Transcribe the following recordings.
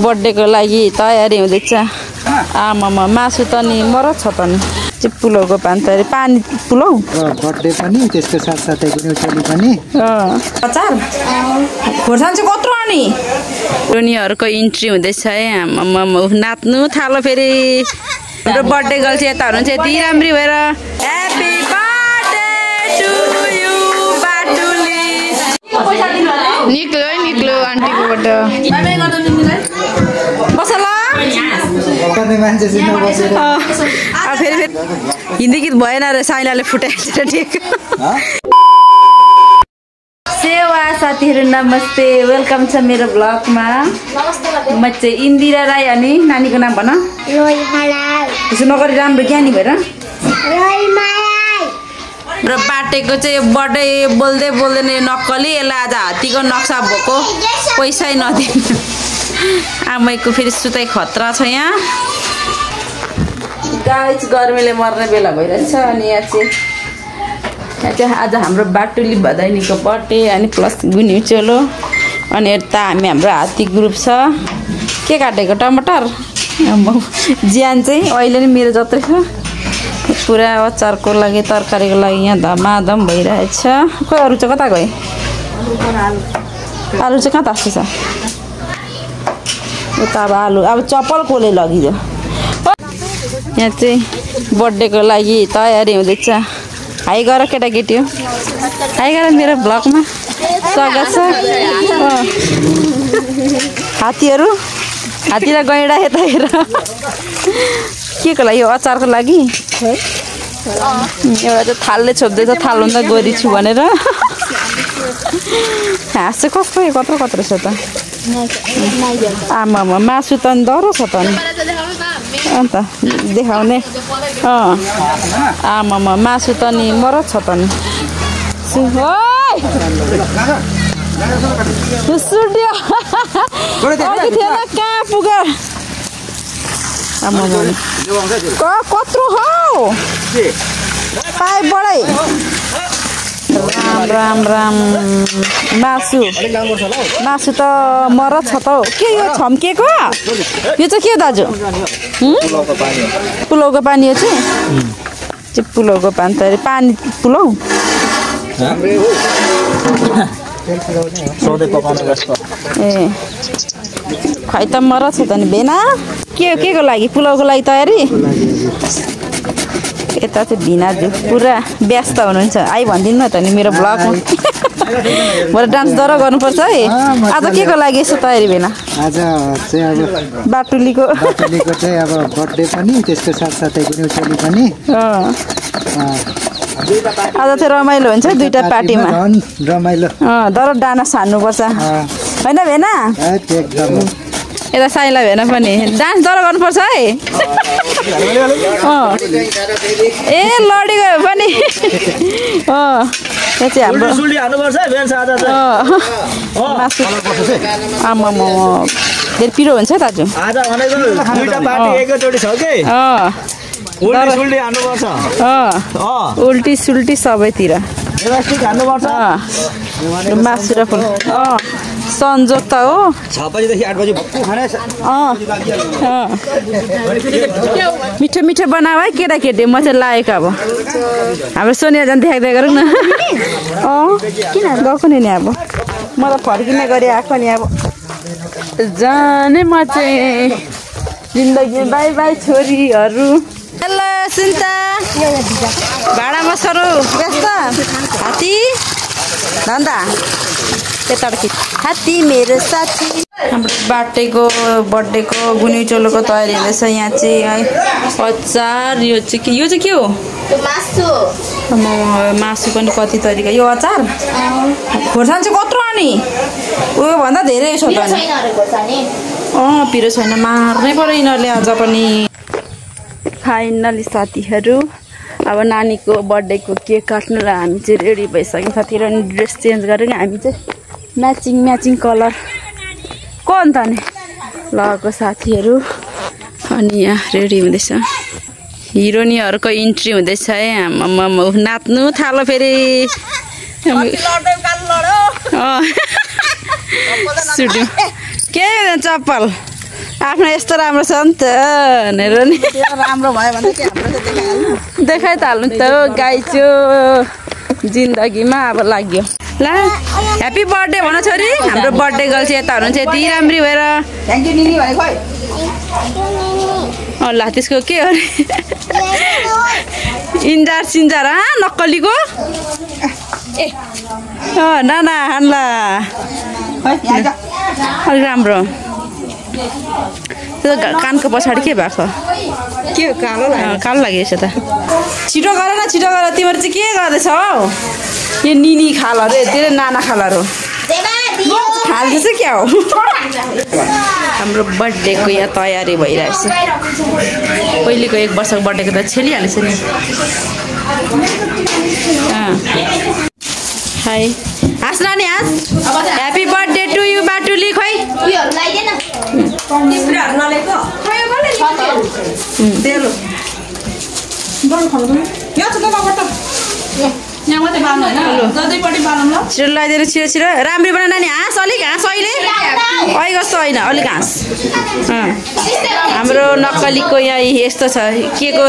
बर्थडेको लागि तयारी हुँदैछ। आमामा मासु त नि मरत छ त नि। पुलाउको पानी पानी पुलाउ बर्थडे पनि त्यसको साथसाथै गुनिउचोली पनि अचार खोर्सानी चाहिँ कत्रो अनि रोनीहरुको इन्ट्री हुँदैछ है। आमामा नाच्नु थालो फेरि हाम्रो बर्थडे गर्ल चाहिँ यता हुनुहुन्छ यति राम्री भएर ह्यापी बर्थडे टु यु बाटुली निक्लो आन्टीकोबाट बस ल फेरि हिन्दी गीत भएन रे साइलाले फुटाइन्छ ठिक। सेवा साथीहरु नमस्ते वेलकम छ मेरो ब्लगमा। म चाहिँ इन्दिरा राई अनि नानीको नाम भन त्यसो नगरी राम्रो ज्ञानी भएर र बाटेको चाहिँ बर्थडे बोल्दै बोल्दैन नक्कली यसलाई आज हात्तीको नक्सा भएको पैसै नदिनु। आमैको फेरि सुताइ खतरा छ यहाँ गाइस गर्मीले मर्ने बेला भइरहेछ। अनि यहाँ चाहिँ आज हाम्रो बाटुली भदैनीको बर्थडे अनि प्लस गुनिउचोलो अनि यता हाम्रो हात्ती ग्रुप छ। के काटेको टमाटर ज्यान चाहिँ अहिले नि मेरो जत्रै छ पुरा अचारको लागि तरकारीको लागि यहाँ धमाधम भइरहेछ। खोइ अरू चाहिँ कता गए आलु चाहिँ कहाँ तास्छु छ उता अब आलु अब चप्पल कसले लगिदियो। यहाँ चाहिँ बर्थडेको लागि तयारी हुँदैछ। हाई गर केटाकेटी हो हाई गर मेरो ब्लगमा स्वागत छ। हात्तीहरू हात्ती र गैँडा यता हेर के को लागि अचारको लागि एउटा चाहिँ थालले छोप्दैछ थाल भन्दा गोरी छु भनेर हाँस चाहिँ कस्तो कत्रो कत्रो छ त आमामा मासु त नि डह्रो छ त नि अन्त देखाउने आमामा मासु त नि मरत छ त नि कहाँ पुग कत्रो हौ पाइपबाटै राम राम मासु मासु त मरत छ त हौ। के यो छम्किएको यो चाहिँ के दाजु पुलाउको पानी हो चाहिँ पुलाउको पानी त पानी पुलाउ ए खै त मरत छ त नि भेना के को लागि पुलाउको लागि तयारी यता चाहिँ भिनाजु पुरा व्यस्त हुनुहुन्छ आइ भनिदिनु न त नि मेरो ब्लगमा भरे डान्स दर गर्नुपर्छ है। आज के को लागि यसो तयारी भेना आज चाहिँ अब बाटुलीको चाहिँ अब बर्थडे पनि त्यसको साथसाथै गुनिउचोली पनि आज चाहिँ रमाइलो हुन्छ दुईटा पार्टीमा रमाइलो तर डान्स हान्नुपर्छ होइन भेना यता साइला भेना पनि डान्स दर गर्नुपर्छ है। ए लडी गयो पनि यहाँ चाहिँ हाम्रो आमामा धेरै पिरो हुन्छ है दाजु उल्टी सुल्टी सबैतिर मासु र फुल संजोग त हो 6 बजेदेखि 8 बजे भक्कु खाने मिठो मिठो बनाऊ है केटाकेटी म चाहिँ लागेको अब हाम्रो सोनिया जान देखाइदिए गरौँ न किन गएको नि अब म त फर्किने गरी आएको नि अब जाने म चाहिँ जिन्दगी बाई बाई छोरीहरू। हेलो सुन्ता भाडामा सरो व्यस्त हात्ती धन्दा यताबाट हात्ती मेरो साथी। हाम्रो बर्थडेको गुनिउचोलोको तयारी हुँदैछ। यहाँ चाहिँ है अचार यो चाहिँ के हो मासु पनि कति तरिका यो अचार खोर्सानी चाहिँ कत्रो अनि उयो भन्दा धेरै छ त पिरो छैन मार्नै पर्यो यिनीहरूले आज पनि। फाइनली साथीहरू अब नानीको बर्थडेको केक काट्नुलाई हामी चाहिँ रेडी भइसक्यौँ। साथीहरू अनि ड्रेस चेन्ज गरेर हामी चाहिँ म्याचिङ कलर को अन्त नि लगेको साथीहरू अनि यहाँ रेडी हुँदैछ हिरोइनहरुको इन्ट्री हुँदैछ है। आमामा नाच्नु थालो फेरि सुट्यो के चप्पल आफ्नो यस्तो राम्रो छ नि त हेर नि राम्रो भयो भने के हाम्रो चाहिँ देखाइहाल्नु देखाइ त हाल्नु त गाइचो जिन्दगीमा अब लाग्यो ल ह्याप्पी बर्थडे भन छोरी हाम्रो बर्थडे गर्ल चाहिँ यता हुनुहुन्छ यति राम्री भएर थ्याङ्क यू निनी भने खोइ ल त्यसको के हो इन्जार सिन्जार नक्कलीको ए नाना हान्ला अलिक राम्रो कानको पछाडि के भएको के कालो कालो लाग्यो यसो त छिटो गर न छिटो गर तिमीहरू चाहिँ के गर्दैछौ यो निनी खाल अरे तेरो नाना खाल हो खाल्दैछ क्या हो हाम्रो बर्थडेको यहाँ तयारी भइरहेछ पहिलेको 1 वर्षको बर्थडेको त छेलिहालेछ नि हाई हाँस नानी हाँस ह्याप्पी बर्थडे टु यु बाटुली खोइ छिटो लगाइदिएर छिटो छिटो राम्री बना नानी हाँस अलिक हाँस अहिले कस्तो होइन अलिक हाँस हाम्रो नक्कलीको यहाँ यस्तो छ के को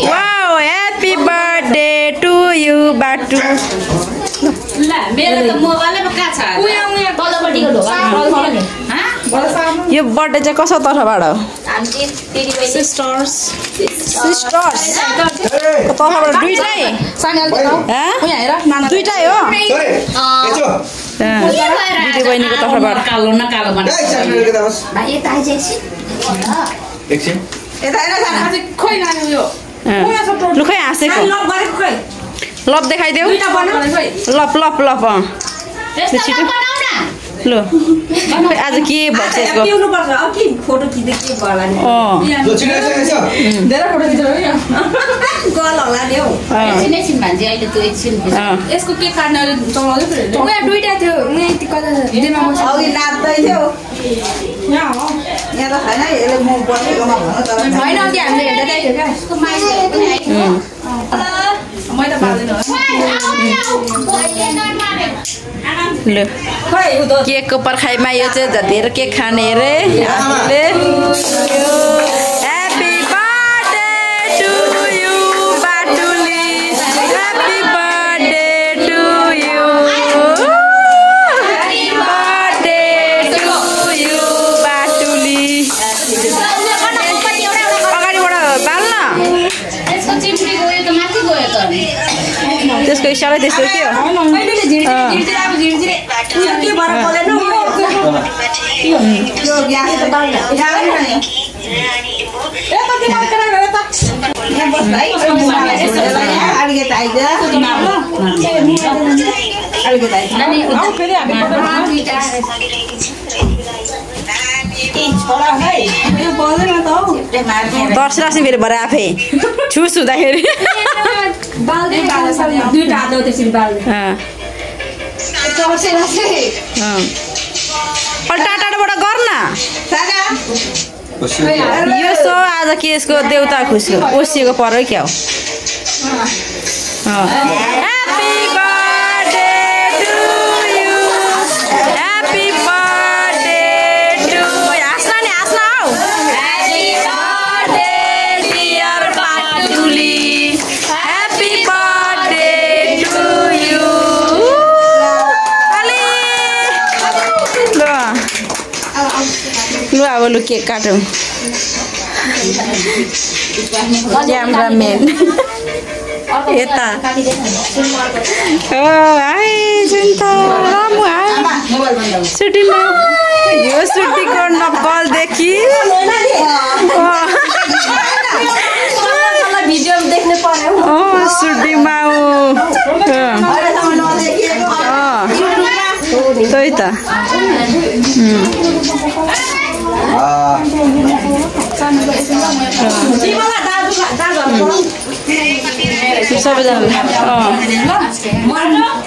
wow happy birthday to you Batu यो बर्थडे चाहिँ कसको तर्फबाट हो सिस्टर्स तर्फबाट दुईटै दुईटै हो दिदी बहिनीको तर्फबाट लु खै हाँसेको लप देखाइदेऊ लप लप लप छिटो ल आज के भन्छ यसको फोटो खिच्दै के गर्ला नि यसको के काट्न चलाउँदै थियो दुईटा थियो अघि नाच्दै थियो यहाँ त छैन यसले म बसेकोमा भन तर होइन अघि हामीले हेर्दै थियो क्या मैले पार्दैन ल केकको पर्खाइमा यो चाहिँ धेरै केक खाने अरे happy birthday to you Batuli happy birthday to you happy birthday to you Batuli अगाडिबाट बाल्न त्यसको इसारा त्यस्तो के हो दर्श फेरि भरे आफै छुस हुँदाखेरि टाढाबाट गर्न यो सो आज के यसको देउता खुसी ओसिएको पऱ्यो क्या हो happy birthday to you happy birthday to हाँस्न नि हाँस्न हौ happy birthday dear Batuli happy birthday to you लु अब लु केक काटौँ क्यामराम्यान यता सुटीमा यो सुटीको नक्कलदेखि भिडियो देख्नु पर्यो सुटीमा त्यही त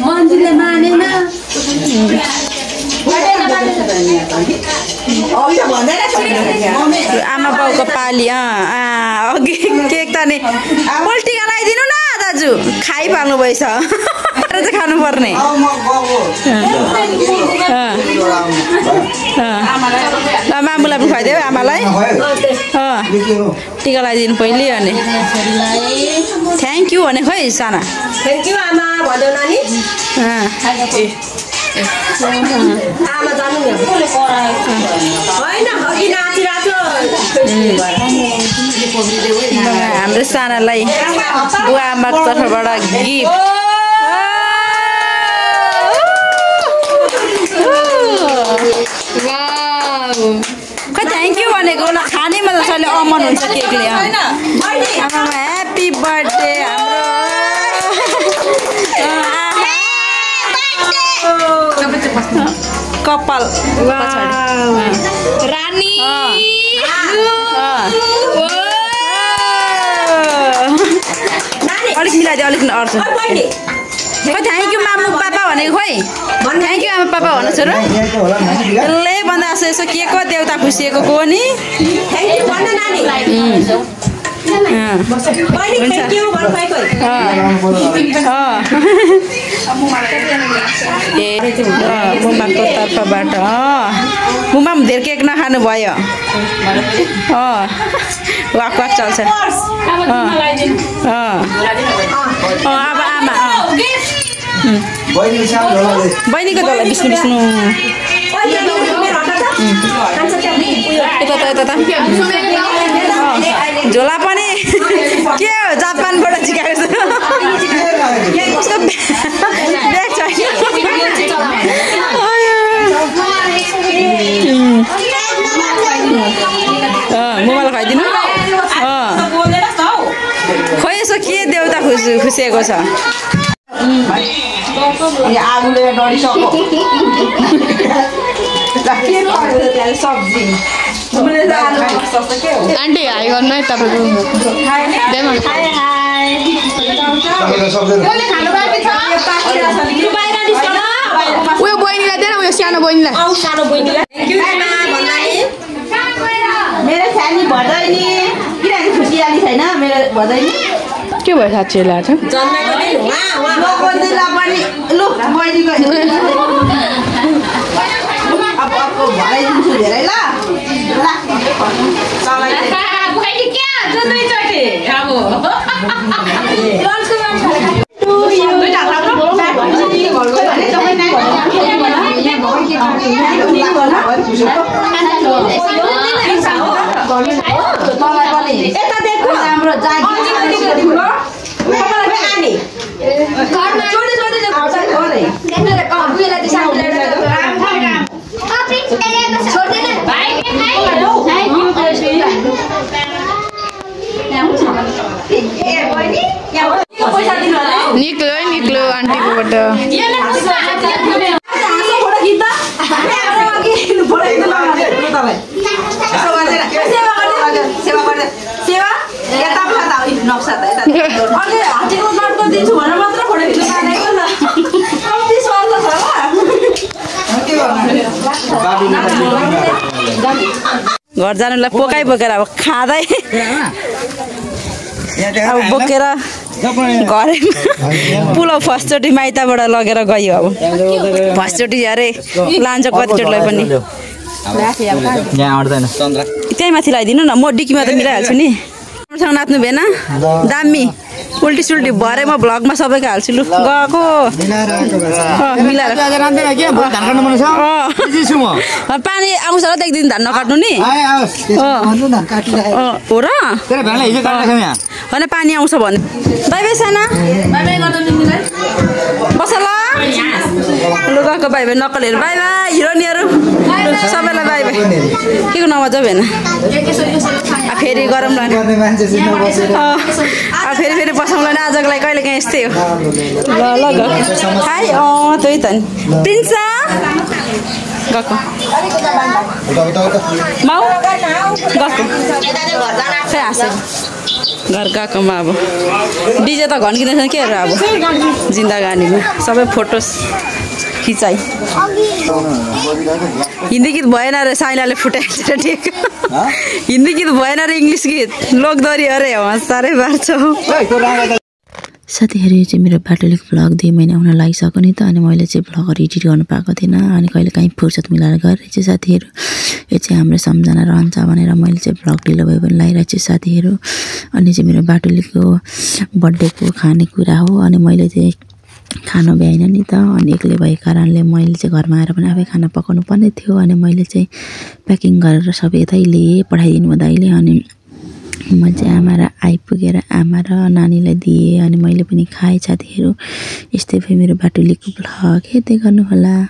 मन्दिरले मानेन आमा बाउको पाली अघि केक त नि पोल्टिका लगाइदिनु न दाजु खाइपाल्नु भएछ चाहिँ खानु पर्ने लगाइदेऊ आमालाई टिका लगाइदिनु पहिले अनि थ्याङ्क यू भने खोइ साना थ्याङ्क यू आमा भन्यो नानी आमा जानु नि कसले कराएको होइन अघि नाचिरहेको हाम्रो सानालाई बुवा आमाको तर्फबाट गिफ्ट खै थ्याङ्क यू भनेको ल खाने मजाले अमन हुन्छ केकले आमामा ह्याप्पी बर्थडे हाम्रो कपाल रानी अलिक मिलाइदियो अलिक अर्छ खै थ्याङ्क यू मामु पापा भनेको खोइ थ्याङ्क यू आमा पापा भन्नु छोरो त्यसले भन्दा यसो के को देउता खुसिएको को नि मुमाको तर्फबाट मुमा धेर केक नखानु भयो वाक वाक चल्छ अब आमा बहिनीको झोला बिस्नु बिस्नु झोला पनि के हो जापानबाट सिकाएको उसको ब्याग छैन मोबाइल खाइदिनु खोइ यसो के देउता खुसिएको छ आगोले डढिसक्यो सब्जी आन्टी हाई गर्नु है तपाईँको उयो बहिनीलाई दिएन उयो सानो बहिनीलाई मेरो सानी भदैनी किनकि खुसियाली छैन मेरो भदैनी के भयो साँच्चै लाग्छ भराइदिन्छु धेरै ल निक्लो आन्टीकोबाट घर जानुलाई पोकाइ बोकेर अब खाँदै अब बोकेर घरै पुलाउ फर्स्टचोटि माइतबाट लगेर गयो अब फर्स्टचोटि अरे लान्छ कतिचोटिलाई पनि त्यहीँ माथि लगाइदिनु न म डिक्कीमा त मिलाइहाल्छु नि राम्रोसँग नाच्नु भएन दामी उल्टी सुल्टी भरे म भ्लगमा सबैको हाल्छु लु गएको मिलाएर पानी आउँछ र एकदिन धान नकाट्नु नि हो र होइन पानी आउँछ भने बाई बाई साना बस ल लु गएको बाई बाई नक्कलहरू बाई बाई हिरोनीहरू सबैलाई बाई बाई के को नमजा भएन फेरि गरौँ ल फेरि फेरि बसाउँला नि आजको लागि कहिले काहीँ यस्तै हो ल ल खाइ त्यही त नि प्रिन्स गएको माउ गएको खै हाँसे घर गएकोमा अब डिजे त घन्किँदैछ के अरे अब जिन्दगानीमा सबै फोटो खिचाइ हिन्दी गीत भएन अरे साइलाले फुटाइन्छ ठिक हिन्दी गीत भएन अरे इङ्ग्लिस गीत लोकदोरी अरे साह्रै पार्छ साथीहरू यो चाहिँ मेरो बाटोलीको भ्लग 2 महिना हुन लागिसक्यो नि त अनि मैले चाहिँ भ्लगहरू एडिट गर्नु पाएको थिएन अनि कहिले काहीँ फुर्सद मिलाएर गरिरहेको छु साथीहरू यो चाहिँ हाम्रो सम्झना रहन्छ भनेर मैले चाहिँ भ्लग ढिलो भयो भने लागिरहेको छु साथीहरू अनि चाहिँ मेरो बाटोलीको बर्थडेको खानेकुरा हो अनि मैले चाहिँ खाना भ्याइन नि त अनि एक्लै भएको कारणले मैले चाहिँ घरमा आएर पनि आफै खाना पकाउनु पर्ने थियो अनि मैले चाहिँ प्याकिङ गरेर सबै यतै लिएँ पठाइदिनु भयो दाइले अनि मैले चाहिँ आमा र आइपुगेर आमा र नानीलाई दिएँ अनि मैले पनि खाएँ साथीहरू यस्तै भयो मेरो बाटोलीको भ्लग हेर्दै गर्नु होला।